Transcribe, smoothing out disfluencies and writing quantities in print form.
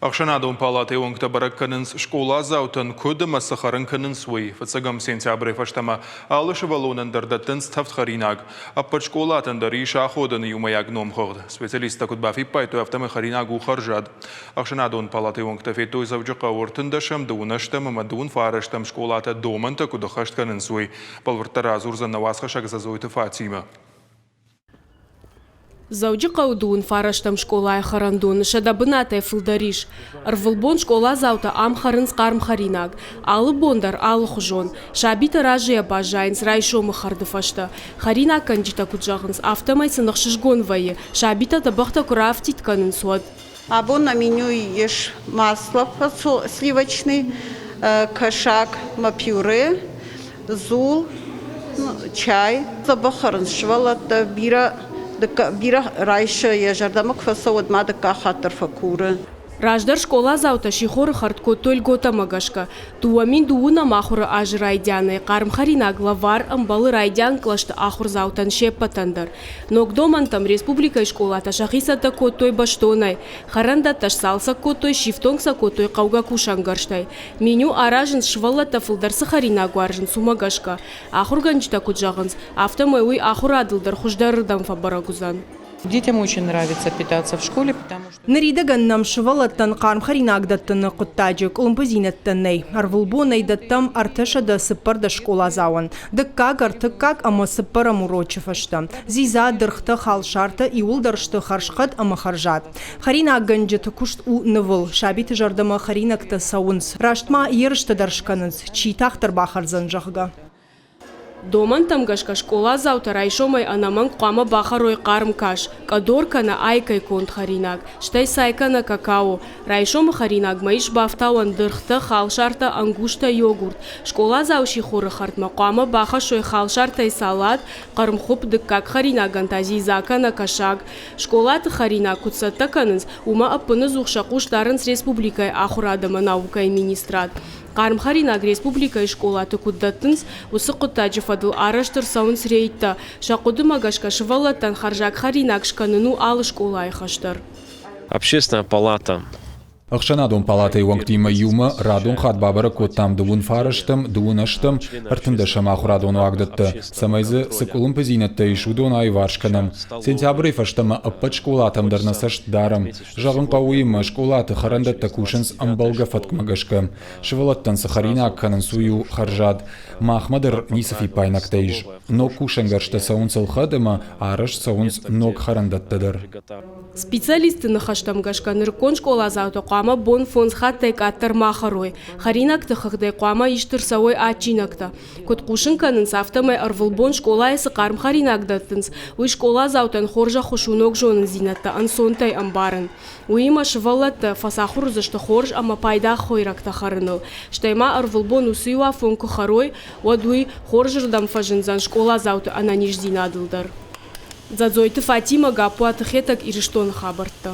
Ӕхсӕнадон палатӕйы уӕнгтӕ бӕрӕг кӕнынц, скъоладзаутӕн куыд ӕмӕ цы хӕрын кӕнынц, уый. Фыццӕгӕм сентябрӕй фӕстӕмӕ алы сывӕллонӕн дӕр дӕттынц тӕвд хӕринаг. Ӕппӕт скъолатӕн дӕр ис аходӕны иумӕйаг номхыгъд. Специалисттӕ куыд бафиппайдтой, афтӕмӕй хӕринаг у хӕрзад. Ӕхсӕнадон палатӕйы уӕнгтӕ федтой Дзӕуджыхъӕуы ӕртындӕсӕм, дыууынӕстӕм ӕмӕ дыууын фарӕстӕм скъолатӕ домӕнтӕ куыд ӕххӕст кӕнынц, уый. Бӕлвырддӕр радзурдзӕн нӕ уацхӕссӕг Дзӕдзойты Фатимӕ. Дзӕуджыхъӕуы дыууын фарӕстӕм скъолайы хӕрӕндоны 100 бынатӕй фылдӕр ис. Ӕрвылбон скъоладзаутӕ ам хӕрынц хъарм хӕринаг. Алы бон дӕр алыхуызон. Сабитӕ разыйӕ баззайынц райсомы хӕрды фӕстӕ. Хӕринаггӕнджытӕ куыд зӕгъынц, афтӕмӕй сын ӕхсызгон вӕййы, сабитӕ тӕбӕгътӕ куы раафтид кӕнынц, уӕд. Абон на меню ис масло сливочный, кӕсаг ма пюре, дзул, чай. Дзӕбӕх хӕрынц сывӕллӕттӕ, бирӕ бирӕ райсы, йӕ зӕрдӕмӕ куы фӕцӕуы, уӕд ма дыккаг хатт дӕр фӕкуры. Раздӕр скъоладзаутӕ сихоры хӕрд кодтой льготӕмӕ гӕсгӕ. 2020-ӕм ахуыры азы райдианӕй хъарм хӕринаг лӕвар ӕмбӕлы райдиан кълӕсты ахуырдзаутӕн се ппӕтӕн дӕр. Ног домӕнтӕм республикӕйы скъолатӕ сӕхи цӕттӕ кодтой бӕстонӕй. Хӕрӕндӕттӕ сцалцӕг кодтой, сифтонг сӕ кодтой хъӕугӕ кусӕнгӕрзтӕй. Меню аразынц, сывӕллӕттӕ фылдӕр цы хӕринаг уарзынц, уымӕ гӕсгӕ. Ахуыргӕнджытӕ куыд зӕгъынц, афтӕмӕй уый ахуырадыл дӕр хуыздӕрырдӕм фӕбӕрӕг уыдзӕн. Детям очень нравится питаться в школе, потому что Ныридӕгӕн нӕм сывӕллӕттӕн хъарм хӕринаг дӕттыны хъуыддаджы къуылымпыдзинӕдтӕ нӕй. Ӕрвылбон ӕй дӕттӕм 314 скъоладзауӕн. Дыккаг, ӕртыккаг ӕмӕ цыппӕрӕм урочы фӕстӕ. Дзидза, дыргътӕ, халсартӕ иууылдӕр сты хӕрзхъӕд ӕмӕ хӕрзад. Хӕринаггӕнджыты куыст у нывыл. Сабиты зӕрдӕмӕ хӕринӕгтӕ цӕуынц. Раст ма ерыстӕ дӕр скӕнынц, чи тагъддӕр бахӕрдзӕн, зӕгъгӕ. Домӕнтӕм гӕсгӕ скъоладзаутӕ райсомӕй ӕнӕмӕнг хъуамӕ бахӕрой хъарм кас, къӕдор кӕнӕ айкӕй конд хӕринаг, стӕй цай кӕнӕ какао. Райсомы хӕринагмӕ ис бафтауӕн дыргътӕ, халсартӕ, ӕнгузтӕ, йогурт. Скъоладзау сихоры хӕрдмӕ хъуамӕ бахӕссой халсартӕй салат, хъӕрмхуыпп, дыккаг хӕринагӕн та дзидза кӕнӕ кӕсаг. Скъолаты хӕринаг куыд цӕттӕ кӕнынц, уымӕ ӕппыныдзух сӕ хъус дарынц республикӕйы ахуырад ӕмӕ наукӕйы министрад. Хъарм хӕринаг республикӕйы скъолаты куыд дӕттынц, уыцы хъуыддаджы фӕдыл арӕзт ӕрцӕуынц рейдтӕ. Сӕ хъуыдымӕ гӕсгӕ сывӕллӕттӕн хӕрзаг хӕринаг скӕнын у алы скъолайы хӕс дӕр. Общественная палата. Ӕхсӕнадон палатӕйы уӕнгтимӕ иумӕ радон хатт бабӕрӕг кодтам дыууын фарӕстӕм, дыууын ӕстӕм, ӕртындӕсӕм ахуырадон уагдӕттӕ, цӕмӕй дзы цы къуылымпыдзинӕдтӕ ис, уыдон аиуварс кӕнӕм. Сентябрӕй фӕстӕмӕ ӕппӕт скъолатӕм дӕр нӕ цӕст дарӕм. Зӕгъын хъӕуы уыимӕ, скъолаты хӕрӕндӕттӕ кусынц ӕмбӕлгӕ фӕткмӕ гӕсгӕ. Сывӕллӕттӕн цы хӕринаг кӕнынц, уый у хӕрзад. Махмӕ дӕр ницы фиппаинӕгтӕ ис. Ног кусӕнгӕрзтӕ цӕуынц ӕлхӕд ӕмӕ арӕзт цӕуынц ног хӕрӕндӕттӕ дӕр. Специалистты ныхӕстӕм гӕсгӕ нырыккон скъоладзаутӕ хъуамӕ бон фондз хаттӕй къаддӕр ма хӕрой, хӕринӕгты хыгъдӕй хъуамӕ ист ӕрцӕуой адджинӕгтӕ. Куыд хъусын кӕнынц, афтӕмӕй ӕрвылбон скъолайы цы хъарм хӕринаг дӕттынц, уый скъоладзаутӕн хорз ӕххуыс у ног зонындзинӕдтӕ ӕнцонтӕй ӕмбарын. Уыимӕ сывӕллӕттӕ фӕцахуыр уыдзысты хорз ӕмӕ пайда хойрӕгтӕ хӕрыныл, стӕй ма ӕрвылбон уыцы иу афон куы хӕрой, уӕд уый хорзырдӕм фӕзындзӕн скъоладзауты ӕнӕниздзинадыл дӕр. Дзадзойты Фатимӕ, Гаппуаты Хетӕг, Ирыстоны хабӕрттӕ.